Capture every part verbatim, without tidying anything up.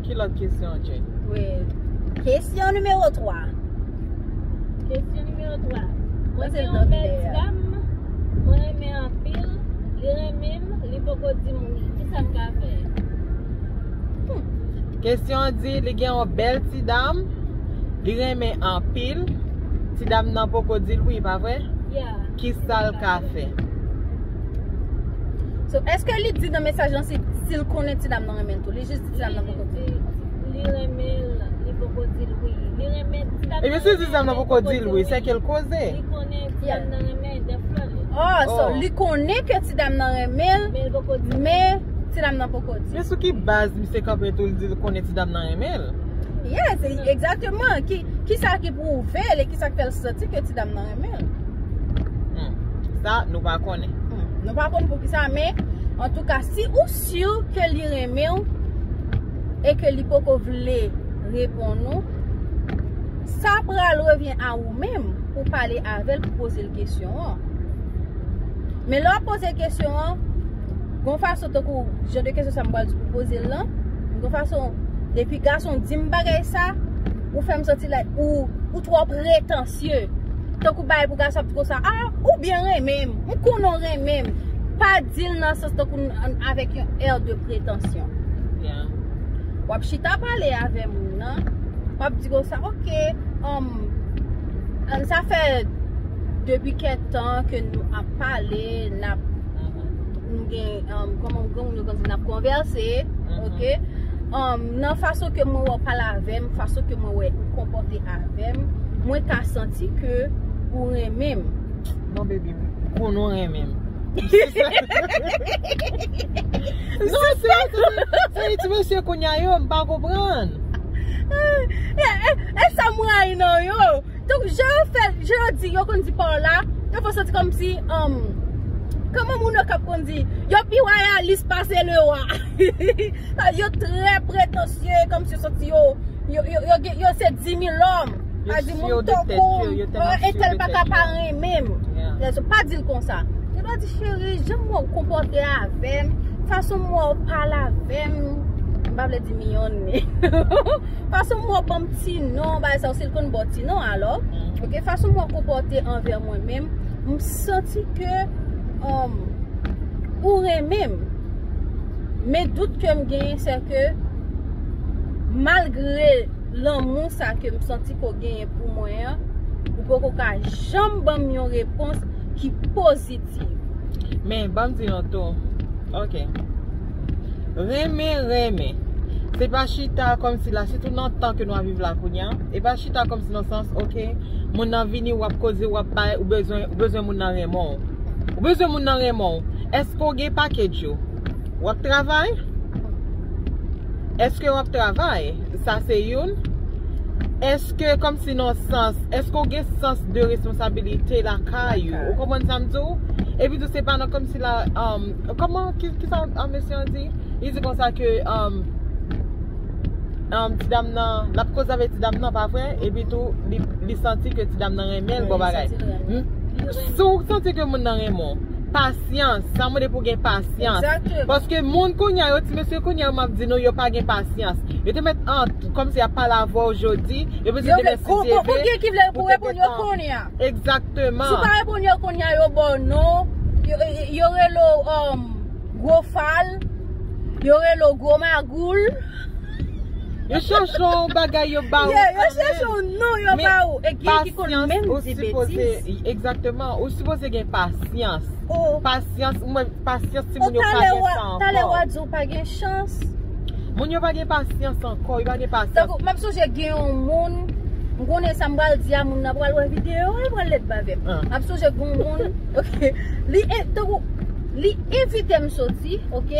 Ki lòt kesyon, Jane? Wi. Kesyon nimewo twa. Kesyon nimewo twa. Mwen gen yon bèl ti dam, mwen renmen anpil, li renmen m, li poko di m wi. Kisa m ka fè? Kesyon an di li gen yon bèl ti dam, li renmen anpil, ti dam nan poko di l wi, pa vre? Yeah. Kisa l ka fè? So, èske li di nan mesaj lan si, si l konnen ti dam nan renmen l tou? Li jis di ti dam nan poko di. Li renmen l, li poko di l wi. Li renmen ti dam nan. Ebyen, si ti dam nan poko di l wi, se ke l koze. Li konnen ti dam nan renmen dèflè li. Oh, so, li konnen ke ti dam nan renmen l, men ti dam nan poko di. Men sou ki baz misye kanpe tou l di l konnen ti dam nan renmen l? Yes, egzakteman. Ki, ki sa ki pwouve l e ki sa k fè l santi ke ti dam nan renmen l? Hmm. Sa, nou pa konnen. Hmm. Nou pa konn poukisa, men antouka, si ou si ke li renmen w e ke li poko vle reponn ou, sa pral revyen a ou menm pou pale avè l, pou poze l kesyon an. Men lè w ap poze kesyon an, gon fason tankou jan de kesyon sa m pral di pou poze l lan, gon fason, depi gason di m bagay sa, ou fè m santi like ou, ou twò pretansye. Tankou bagay pou gason ap di konsa, ah, ou byen renmen m, m konnen w renmen m. Pa di l nan sans tankou n- avèk yon air de prétention. Yeah. W ap chita pale avè moun nan, w ap di konsa, ok, um, sa fè depi kèk tan ke nou ap pale, n ap nou gen, um, kòman granmoun yo konn di, n ap konvèse, ok? Um, nan fason ke mwen wè w pale avè m, fason ke mwen wè ou konpòte avè m, mwen ka santi ke ou renmen m. Non, baby, m konnen w renmen m. Non, se se ti mesye kounye a yo, m pa konprann. E, e, e sa m rayi nan yo. Donk, jan yo fè, jan yo di, yo konn di pawòl la, yo fè w santi kòmsi, um, kòman moun yo k ap konn di, yo pi wayalis pase lewa. Yo trè pretansye, kòmsi yo santi yo, yo, yo, yo, gen- yo se di mil lòm. Yo Pa di si moun yo de tèt tankou yo, yo m, tèlman entel si pa yo ka de pa tèt yo. Renmen m. Yeah. Lè sa pa di l konsa. Yo ta di, cheri, jan m wè w konpòte avè m, fason m wè w pale avè m, m pa vle di miyon ni. Fason m wè w ban m ti non, bagay sa yo, si l konn ba w ti non, alò. Ok, fason m wè w konpòte anvè mwen menm, m santi ke, um, ou renmen m. Men dout ke m genyen, se ke malgre lanmou sa ke m santi ke w genyen pou mwen an, ou poko ka janm ban m yon repons ki pozitiv. Men, ban m di nou tou. Ok. Renmen, renmen. Se pa chita kòmsi la, sitou nan tan ke nou ap viv la kounye a. E pa chita kòmsi nan sans, ok, moun nan vini, w ap koze, w ap bay, ou bezwen, ou bezwen moun nan renmen w. Ou bezwen moun nan renmen w. Èske w gen package yo? W ap travay? Èske w ap travay? Sa se youn. Èske kòmsi nan sans, èske w gen sans de responsabilite lakay ou? Ou konprann sa m di w? Epi tou se pa nan kòmsi la, um, kòman, ki, ki sa, um, mesye an di? Li di konsa ke, um, um, ti dam nan, l ap koze avèk ti dam nan, pa vre? Epi tou, li, li santi ke ti dam nan renmen l, bon bagay. Si w santi ke moun nan renmen w, pasyans, sa mande pou gen pasyans. Paske moun kounye a, yo ti mesye kounye a, m ap di nou, yo pa gen pasyans. Yo te mèt an, kòmsi y ap pale avè w jodi, yo bezwen demen si Dye vle. Ou te gentan. Egzakteman. Si w pa reponn yo kounye a, yo ba w non, yo, yo, yo rele w, um, gwo fal, yo rele w gwo magoul. Yo chèche yon bagay yo ba ou. Yo chèche yon non yo ba ou. E gen ki konn menm di betiz. Egzakteman. Ou sipoze gen pasyans. Pasyans, mwen, pasyans, timoun yo pa gen sa ankò. Talè w a di w pa gen chans. Moun yo pa gen pasyans ankò, yo pa gen pasyans. Tankou, m ap sonje gen yon moun, m konnen sa m pral di a, moun nan pral wè videyo a, li pral lèd avè m. M ap sonje gen yon moun, ok, li, tankou, li envite m soti, ok?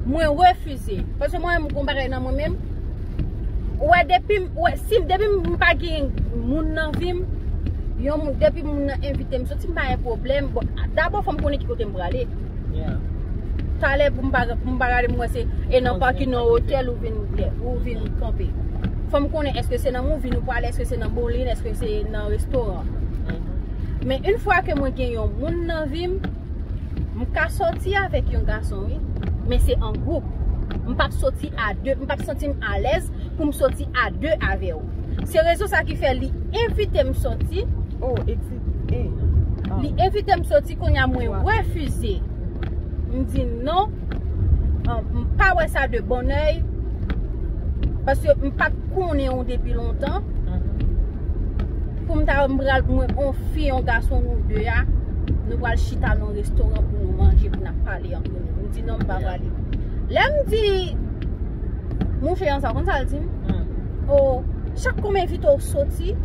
Mwen refize. Paske mwen menm, m gon bagay nan mwen menm. Ou wè, depi m, ou wè, si, depi m pa gen moun nan vi m, yon moun, depi moun nan envite m soti, m pa gen pwoblèm. Bon, dabò, fò m konnen ki kote m prale. Talè, pou m pa, pou m pa gade, m wè se, e nan pakin, nan otèl, ou vin, ou vin kanpe. Fò m konnen, èske se nan Mouvin ou prale, èske se nan Bowling, èske se nan restoran. Men, yon fwa ke mwen gen yon moun nan vi m, m ka sòti avèk yon gason, wi, men se an gwoup. M p ap soti a de, m p ap santi m alèz pou m soti a de avè w. Se rezon sa ki fè li envite m soti. Oh, exit. Eh. Ah. Li envite m soti, kounye a mwen refize. M di non. Ah, m pa wè sa de bon èy. Paske m pa t konnen w depi lontan. Mhm. Pou m ta, m pral, mwen, on fi, on gason, nou de a, nou pral chita nan restoran pou nou manje, pou n ap pale ant nou. M di non, m pa prale. Lè m di mouche an sa, w konn sa l di m? Hmm. O, chak kou m envite w soti,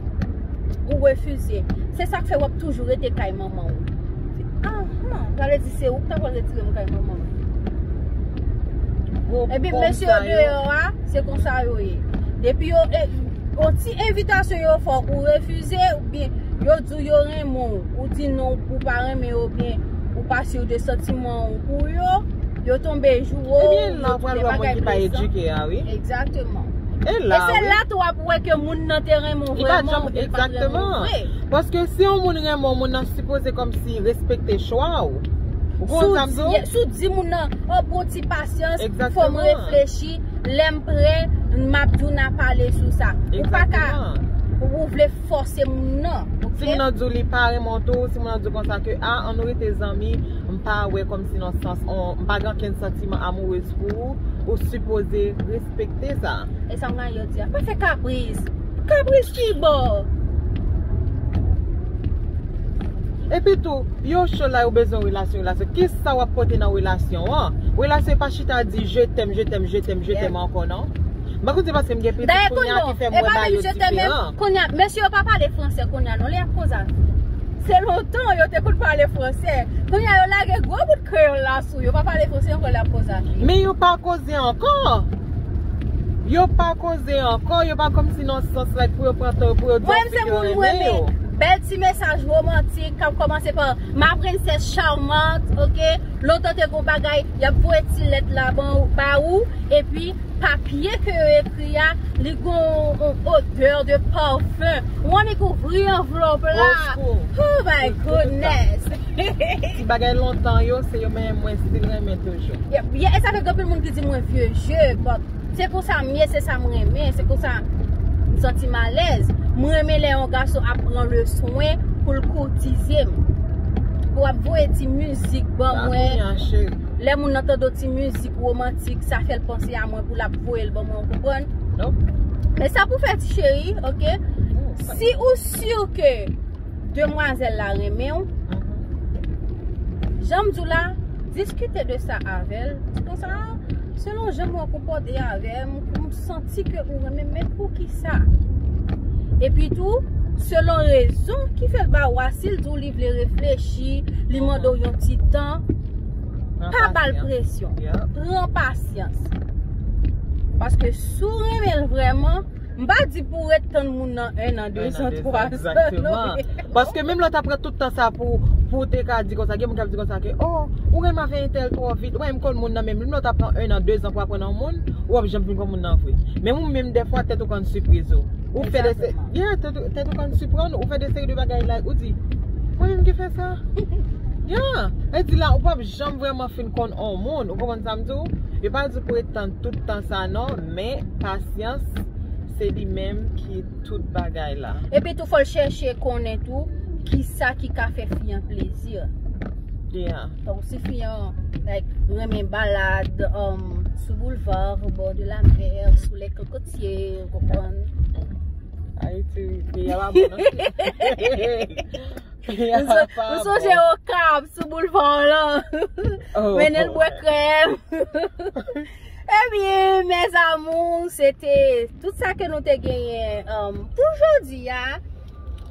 ou refize. Se sa k fè w ap toujou rete kay manman w. Ahan, sa vle di se ou k ta pral retire m kay manman w. Epi mesye yo deyò a, se konsa yo ye. Depi yo, e, yon ti envitasyon yo fè w, ou refize, oubyen yo di w yo renmen w, ou di non, ou pa renmen yo, oubyen ou pa si de santiman w pou yo, yo tonbe jou w, ebyen, la, ou pral wè moun ki pa edike a, wi. Egzakteman. E la, e se la tou w ap wè ke moun nan te renmen w vrèman oubyen l pa t renmen w vre. Paske si yon moun renmen w, moun nan sipoze kòmsi respekte chwa w. Ou konprann sa m di w? Si w di moun nan, o, pran ti pasyans, fò m reflechi, lè m prè, m ap di w n a pale sou sa. Ou pa ka, ou vle fòse moun nan, oke? Si moun nan di w li pa renmen w tou, si moun nan di w konsa ke, a, ann nou rete zanmi, m pa wè kòmsi nan sans, on, m pa gen okenn santiman amourez pou ou, ou sipoze respekte sa. E sa m gen yo di a, pa fè kapris. Kapris ki bò? Epi tou, yo cho la, yo bezwen relasyon, relasyon. Kisa w ap pote nan relasyon an? Relasyon pa chita di je t'aime, je t'aime, je t'aime, je t'aime ankò, non? M pa konn se paske m gen pitit kounye a ki fè m wè bagay yo diferan. Kounye a, mesye yo pa pale fransè kounye a, non, lè y ap koze avè w. Se lontan yo te konn pale fransè. Kounye a, yo lage gwo bout kreyòl la sou yo. Pa pale fransè ankò, lè y ap koze avè w. Men yo pa koze ankò. Yo pa koze ankò. Yo pa kòmsi nan sans, like, pou yo pran tan yo, pou yo di yon fi ke yo renmen yo. Bèl ti mesaj womantik k ap kòmanse pa ma princesse charmante, oke? Lontan te gon bagay, y ap voye ti lèt la ban ou, ba ou, epi papye ke yo ekri a, li gon yon odè de parfum. Ou annik ouvri anvlòp la. Oh my goodness. Ti bagay lontan yo, se yo menm mwen still renmen toujou. Yeah, yeah, e sa fè gen anpil moun ki di mwen vye je, but se konsa m ye, se sa m renmen, se konsa m santi m alèz. M renmen lè yon gason ap pran le swen pou l koutize m. Pou ap voye ti mizik ban mwen. Lè moun nan tande ti mizik womantik, sa fè l panse a mwen pou l ap voye l ban mwen, ou konprann? Men sa pou fè ti cheri, oke? Si ou si ke demwazèl la renmen w, jan m di w la, diskite de sa avè l. Di konsa, selon jan mwen konpòte avè m, m santi ke ou renmen m, men poukisa? Epi tou, selon rezon ki fè l ba ou a, si l di w li vle reflechi, li mande w yon ti tan, pa ba l presyon. Pran pasyans. Paske si w renmen l vrèman, m pa di pou w ret tann moun nan en an, de zan, twa zan, non. Paske menm lè w ta pran tout tan sa pou, pou w te ka di konsa, gen moun k ap di konsa ke, oh, ou renmen avè entèl twò vit. Wè, m konn moun nan menm, menm lè w ta pran en an, de zan pou aprann yon moun, ou p ap janm vin konn moun nan vre. Men ou menm, dèfwa, tèt ou konn sipriz ou. Ou fè de se-, yeah, tèt ou, tèt ou konn siprann ou, ou fè de seri de bagay, like, ou di, mwen menm ki fè sa? Yeah. E di la, ou p ap janm vrèman fin konn yon moun, ou konprann sa m di w? Yo pa di pou ret tann tout tan sa non, men pasyans, se li menm ki tout bagay la. Epi tou, fò l chèche konnen tou kisa ki ka fè fi an plezi. Yeah. Donk, si fi an, like, renmen balad, um, sou boulevard, au bord de la mer, sous les cocotiers, ou konprann? Ayiti, peyi a pa bon, non? Peyi a pa bon. M sonje Okap sou boulevard la. Oh, mennen l bwè krèm. Ebyen, mes amours, se te tout sa ke nou te genyen, um, pou jodi a.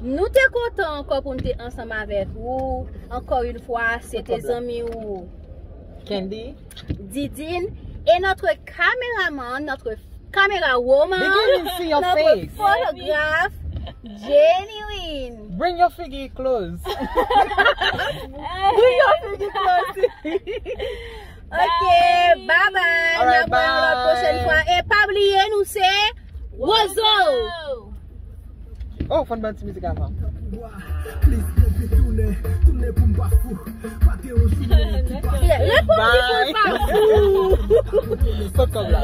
Nou te kontan ankò pou n te ansanm avèk ou. Encore une fois, se te zanmi ou, Candy, Didine, et notre caméraman, notre caméra woman, notre photographe, Genuine. Bring your figure close. Bring your figure close. Ok, bye bye. N ap wè yon lòt pwochèn fwa. E pa bliye, nou se Wozo. Oh, fò n ban ti mizik avan. Plis depi tounen, tounen pou m pa fou. Pa gen yon jounen ki pa fou. Reponn li pou l pa fou. Kot kòb la?